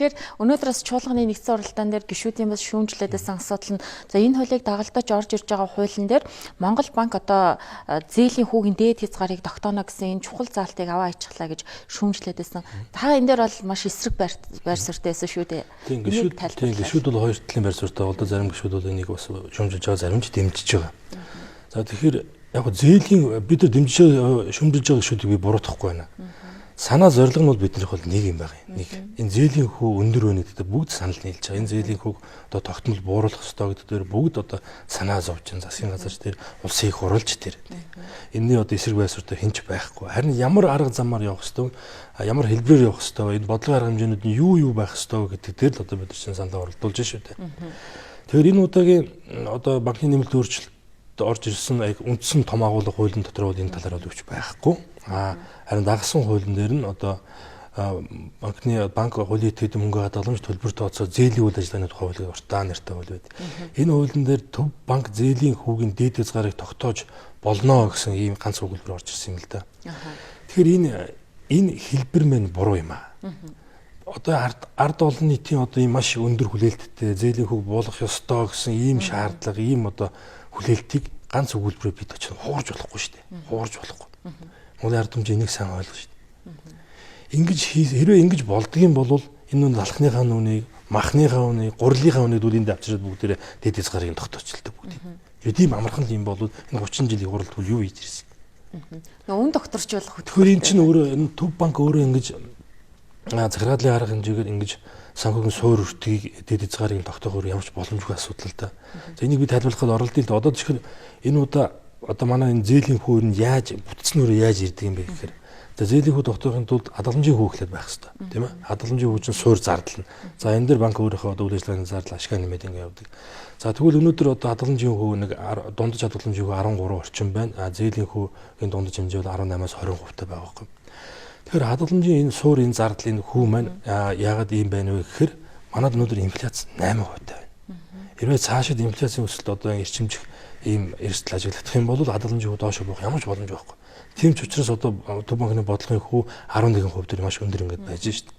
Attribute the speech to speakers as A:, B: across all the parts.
A: Тэгэхээр өнөөдөр бас чуулганы нэгдсэн уралдаан дээр гишүүдийн бас шүүмжлээд байсан асуудал нь за энэ хуулийг дагалдаж орж ирж байгаа хуулийн дээр Монгол банк одоо зээлийн хүүгийн дээд хязгаарыг тогтооно гэсэн энэ чухал заалтыг аваа ичихлаа гэж шүүмжлээд байсан. Та энэ дээр бол маш эсрэг байр суурьтай байсан шүү дээ.
B: Тийм, гишүүд, тийм, гишүүд бол хоёр талын байр суурьтай бол зарим гишүүд бол энийг бас шүүмжилж байгаа, зарим ч дэмжиж байгаа. За, тэгэхээр яг зээлийн бид нар дэмжиж шүүмжилж байгаа гишүүдийг би буруутгахгүй байна. Санаа зорилго нь бол биднийх бол нэг юм байгаа юм. Нэг, энэ зээлийн хүү өндөр байна гэдэгт бүгд санал нийлж байгаа. Энэ зээлийн хүүг одоо тогтмол бууруулах ёстой гэдэг дээр бүгд одоо санаа зовж байна. Засгийн газар дээр, улсын их хуралж дээр. Энэний одоо эсрэг байр суурьтай хэн ч байхгүй. Харин ямар арга замаар явах ёстой, ямар хэлбэрээр явах ёстой, энэ бодлогын арга хэмжээнүүд нь юу юу байх ёстой гэдэг дээр л одоо бид нар чинь саналаа оролдуулж шүү дээ. Тэгэхээр энэ удаагийн одоо банкны нэмэлт өөрчлөлт орж ирсэн яг үндсэн том агуулга хуулийн дотор бол энэ талаар бол өгч байхгүй. Харин дагасан хуулийн дээр нь одоо банкны банк хуулийн этгээд мөнгө хадгаламж төлбөр тооцоо зээлийн үйл ажиллагааны тухай хуулийг уртаа нэртэй хууль байд. Энэ хуулийн дээр төв банк зээлийн хүүгийн дээд хязгаарыг тогтоож болно гэсэн ийм ганц өгүүлбэр орж ирсэн юм л да. Тэгэхээр энэ хэлбэр мэн буруу юм аа. Одоо ард олон нийтийн одоо ийм маш өндөр хүлээлттэй зээлийн хүүг буулгах ёстой гэсэн ийм шаардлага, ийм одоо хүлээлтийг ганц өгүүлбэрээр бид очиж хуурж болохгүй шүү дээ. Хуурж болохгүй. Монголын ард түмэн энийг сайн ойлгож шүү дээ. Ингэж хэрвээ ингэж болдгийм бол энэ нүн залхныхаа нүунийг, махныхаа үнийг, гурлынхаа үнийг үл энд авчираад бүгдээрээ дээд хязгаарыг тогтоочилдог бүгд. Тэр тийм амархан юм бол энэ 30 жилийн хуралд юу хийж ирсэн?
A: Нөө үн докторч болох хөтөлбөр.
B: Тэгэхээр энэ чинь өөрөө энэ төв банк өөрөө ингэж захиргаалын арга хэмжээгээр ингэж санхүүгийн суур өртгийг дээд хязгаарыг тогтоох өөр ямар ч боломжгүй асуудал л да. За, энийг би тайлбарлахад оролдъё л да. Одоо жишээ энэ удаа одоо манай энэ зээлийн хүү нь яаж бүтцэн өөрөө яаж ирдэг юм бэ гэхээр за зээлийн хүү тогтоохын тулд хадгаламжийн хүү эхлээд байх хэрэгтэй, тийм ээ. Хадгаламжийн хүү чинь суур зардал нь. За, энэ дээр банк өөрийнхөө одоо үйл ажиллагааны зардал ашгаа нэмээд ингэ явдаг. За, тэгвэл өнөөдөр одоо хадгаламжийн хүү нэг дундаж хадгаламжийн хүү 13 орчим байна. А зээлийн хүүгийн дундаж хэмжээ бол 18-аас 20% та байгаа байхгүй. Тэгэхээр хадгаламжийн энэ суур, энэ зардал, энэ хүү маань яагаад ийм байна вэ гэхээр манад өнөөдөр инфляц 8% та байна. Хэрвээ цаашид инфляцийн өсөлт одоо эрчимжих ийм эрсдэл ажиглагдах юм бол хадгаламжийн хүү доош буух ямар ч боломж байхгүй. Тийм ч учраас одоо төв банкны бодлогын хүү 11% дээр маш өндөр ингээд байж шít.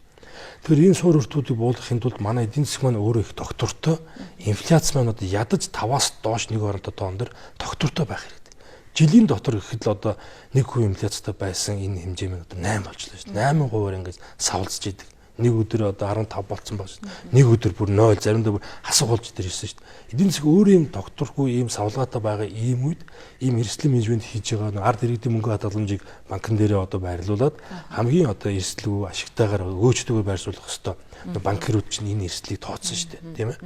B: Тэгэхээр энэ суур өртүүдийг буулгахын тулд манай эдийн засаг маань өөрөө их тогтвортой, инфляц маань одоо ядаж 5-аас доош нэг оронтой тоон дээр тогтвортой байх хэрэгтэй. Жилийн дотор гэхэд л одоо 1% инфляцтай байсан энэ хэмжээ маань одоо 8 болчихлоо шүү дээ. 8%-аар ингээд савлцж идэг. Нэг өдөр одоо 15 болцсон баг шүү дээ. Нэг өдөр бүр 0, заримдаа бүр хасах болж дээр ирсэн шүү дээ. Эдийн засаг өөрөө юм тогтворгүй, ийм савлгаатай байгаа ийм үед ийм эрсдлийн менежмент хийж байгаа ард иргэдийн мөнгө хадгаламжийг банкн дээрээ одоо байрлуулад хамгийн одоо эрсдэлгүй ашигтайгаар өөчтөгөөр байршуулах ёстой. Банкирууд чинь энэ эрсдлийг тооцсон шүү дээ, тийм ээ.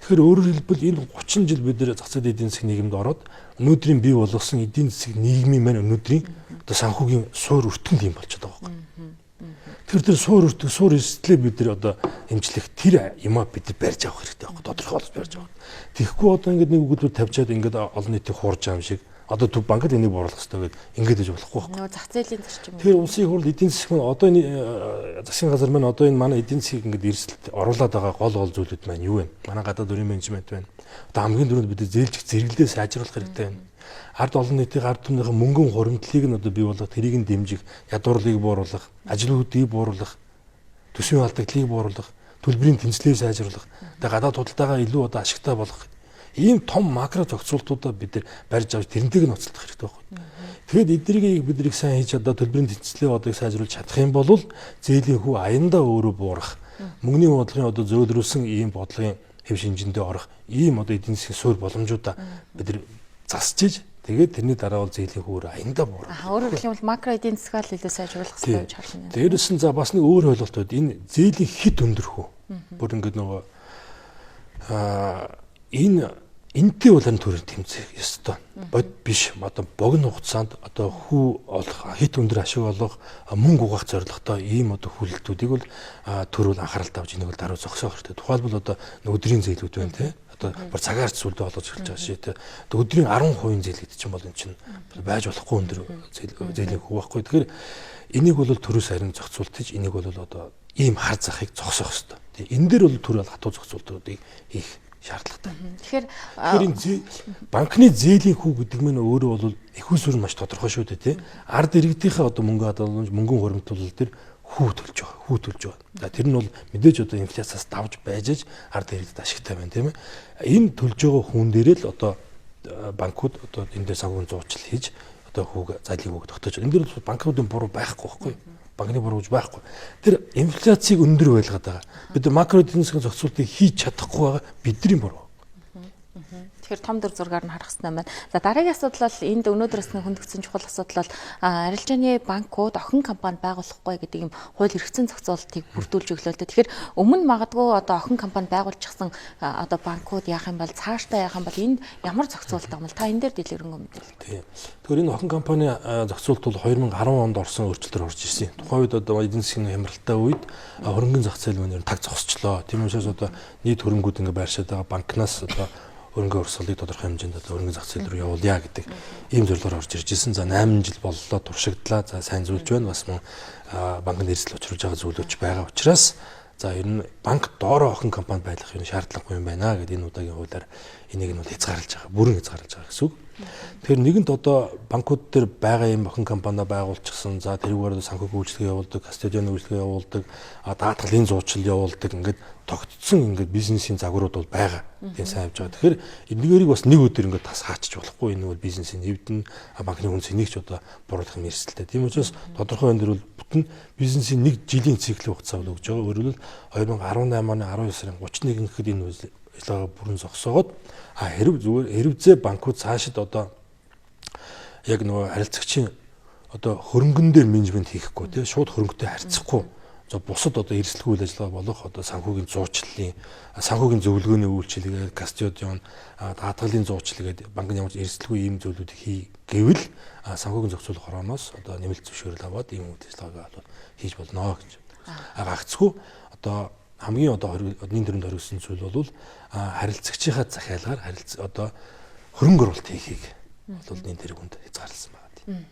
B: Тэгэхээр өөрөөр хэлбэл энэ 30 жил бид нэр зах зээл эдийн засгийн нийгэмд ороод өнөөдрийн бий болгосон эдийн засаг нийгмийн маань өнөөдрийн одоо санхүүгийн суур өртгөн тийм болчиход байгаа байхгүй. Тэр суур өртөг, суур эрсдлээ бид нар одоо эмчлэх тэр юмаа бид нар барьж авах хэрэгтэй байхгүй, тодорхойлж барьж авах. Тэгэхгүй одоо ингээд нэг өгүүлбэр тавьчаад ингээд олон нийтийг хуурж байгаа юм шиг одоо төв банкд энийг бууруулах хэрэгтэй гэдээ ингээд гэж болохгүй байхгүй.
A: Нөгөө зах зээлийн зарчим.
B: Тэгэхээр улсын их хурл, эдийн засаг маань одоо энэ засгийн газар маань одоо энэ манай эдийн засгийг ингээд эрсдэлд оруулаад байгаа гол гол зүйлүүд маань юу вэ? Манай гадаад өрийн менежмент байна. Одоо хамгийн түрүүнд бид зээлжих зэрэглэлээ сайжруулах хэрэгтэй байна. Ард олон нийтийн ард түмнийхээ мөнгөн хуримтлалыг нь одоо бий болгох, тэрийг нь дэмжих, ядуурлыг бууруулах, ажилгүйдийг бууруулах, төсвийн алдагдлыг бууруулах, төлбөрийн тэнцлээ сайжруулах, тэгээ гадаад худалдаагаа илүү одоо ашигтай болгох. Ийм том макро зохицуултуудаа бид нар барьж авч тэрнтэйг нь ноцолдох хэрэгтэй байхгүй. Тэгээд эднийг бид нарыг сайн хийж одоо төлбөрийн тэнцлээ одоо сайжруулж чадах юм бол зээлийн хүү аяндаа өөрөө буурах, мөнгөний бодлогын одоо зөөлрүүлсэн ийм бодлогын хэв шинжиндээ орох ийм одоо эдийн засгийн суур боломжуудаа бид нар засч иж тэгээд тэрний дараа бол зээлийн хүү аяндаа буурах.
A: Өөрөөр хэлбэл макро эдийн засгаа л илүү сайжруулах хэрэгтэй гэж харж байна.
B: Дээрэс нь за бас нэг өөр ойлголт байд. Энэ зээлийн хит өндөр хүү. Бүр ингээд нөгөө энэ энтэй бол харин төрийн тэмцэх ёстой. Бод биш. Одоо богино хугацаанд одоо хүү олох, хит өндөр ашиг олох, мөнгө угаах зорилготой ийм одоо хүлэлтүүдийг бол төр бол анхаарал тавьж энийг бол даруй зогсоох хэрэгтэй. Тухайлбал одоо өдрийн зээлүүд байна те. Одоо бүр цагаар зүйлдээ олгож эхэлж байгаа шээ те. Одоо өдрийн 10% зээл гэдэг чинь бол энэ чинь байж болохгүй өндөр зээлийн хүү байхгүй. Тэгэхээр энийг бол төрөөс харин зохицуултаж энийг бол одоо ийм хар захыг зогсоох ёстой. Энэ дээр бол төр бол хатуу зохицуултуудыг хийх шаардлагатай.
A: Тэгэхээр
B: энэ банкны зээлийн хүү гэдэг нь өөрөө бол их усүр маш тодорхой шүү дээ тий. Ард иргэдийнхээ одоо мөнгө хадгаламж, мөнгөн хуримтлал төр хүү төлж байгаа. Хүү төлж байгаа. За тэр нь бол мэдээж одоо инфляциас давж байж аж ард иргэдэд ашигтай байна, тийм ээ. Энэ төлж байгаа хүн дээрээ л одоо банкуд одоо энэ дээр санхүүгийн зуучлал хийж одоо хүүг зайлыг хүүг тогтоож. Энэ дээр банкуудын буруу байхгүй байхгүй юу? Банкны буруу гэж байхгүй. Тэр инфляцийг өндөр байлгаад байгаа. Бид макро эдийн засгийн зохицуултыг хийж чадахгүй байгаа бидний буруу.
A: Тэгэхээр том дүр зургаар нь харах хэрэгтэй байна. За дараагийн асуудал бол энд өнөөдрөөс нь хөндөгдсөн чухал асуудал бол арилжааны банкуд охин компани байгуулахгүй гэдэг юм хууль эрхцэн зохицуултыг бүрдүүлж өглөө л дээ. Тэгэхээр өмнө магадгүй одоо охин компани байгуулчихсан одоо банкуд яах юм бол цаашдаа яах юм бол энд ямар зохицуулт байгаа юм бол та энэ дээр дэлгэрэнгүй мэдээлэл.
B: Тийм. Тэгэхээр энэ охин компани зохицуулт бол 2010 онд орсон өөрчлөлтөөр орж ирсэн. Тухайн үед одоо эдийн засгийн хямралтай үед хөрөнгөний зах зээл маань ер нь таг зогсчлоо. Тийм учраас одоо нийт хөрөнгүүд ингээ байршаад байгаа банкнаас одоо хөрөнгө урсгалыг тодорхой хэмжээнд одоо хөрөнгөний зах зээл рүү явуулъя гэдэг ийм зорилгоор орж ирж ирсэн. За 8 жил боллоо, туршигдлаа. За сайн зүйлж байна. Бас мөн банкны эрсдэл учруулж байгаа зүйлүүч байгаа учраас за ер нь банк доороо охин компани байлгах юм шаардлагагүй юм байна гэдэг энэ удаагийн хуулиар энийг нь бол хязгаарлаж байгаа. Бүрэн хязгаарлаж байгаа гэсэн үг. Тэгэхээр нэгэнт одоо банкуд дээр байгаа юм охин компани байгуулчихсан. За тэрүүгээр одоо санхүүгийн үйлчилгээ явуулдаг, кастодианы үйлчилгээ явуулдаг, даатгалын зуучлал явуулдаг ингээд тогтцсон ингээд бизнесийн загварууд бол байгаа. Тийм сайн явж байгаа. Тэгэхээр эднийгээрийг бас нэг өдөр ингээд тас хаачиж болохгүй. Энэ бол бизнесийн нэвдэн, банкны үнэ цэнийг ч одоо буруулах юм эрсдэлтэй. Тийм учраас тодорхой энэ дэр бол бүтэн бизнесийн нэг жилийн циклийн хугацаа бол өгж байгаа. Өөрөөр хэлбэл 2018 оны 12 сарын 31 гэхэд энэ ажиллагаа бүрэн зогсоогоод хэрв зүгээр хэрвзээ банкуд цаашид одоо яг нөгөө харилцагчийн одоо хөрөнгөн дээр менежмент хийхгүй тий шууд хөрөнгөтэй харьцахгүй. За бусад одоо эрсдэлгүй үйл ажиллагаа болох одоо санхүүгийн зуучлалын санхүүгийн зөвлөгөөний үйлчилгээ, кастодион, даатгалын зуучлал гэдэг банкны ямар ч эрсдэлгүй ийм зүйлүүдийг хий гэвэл санхүүгийн зохицуулах хорооноос одоо нэмэлт зөвшөөрөл аваад ийм үйл ажиллагааг бол хийж болно гэж. Гагцхүү одоо хамгийн одоо нийт төрөнд хоригдсон зүйл бол харилцагчийнхаа захиалгаар одоо хөрөнгө оруулалт хийхийг бол нийт тэргуунд хязгаарласан байна.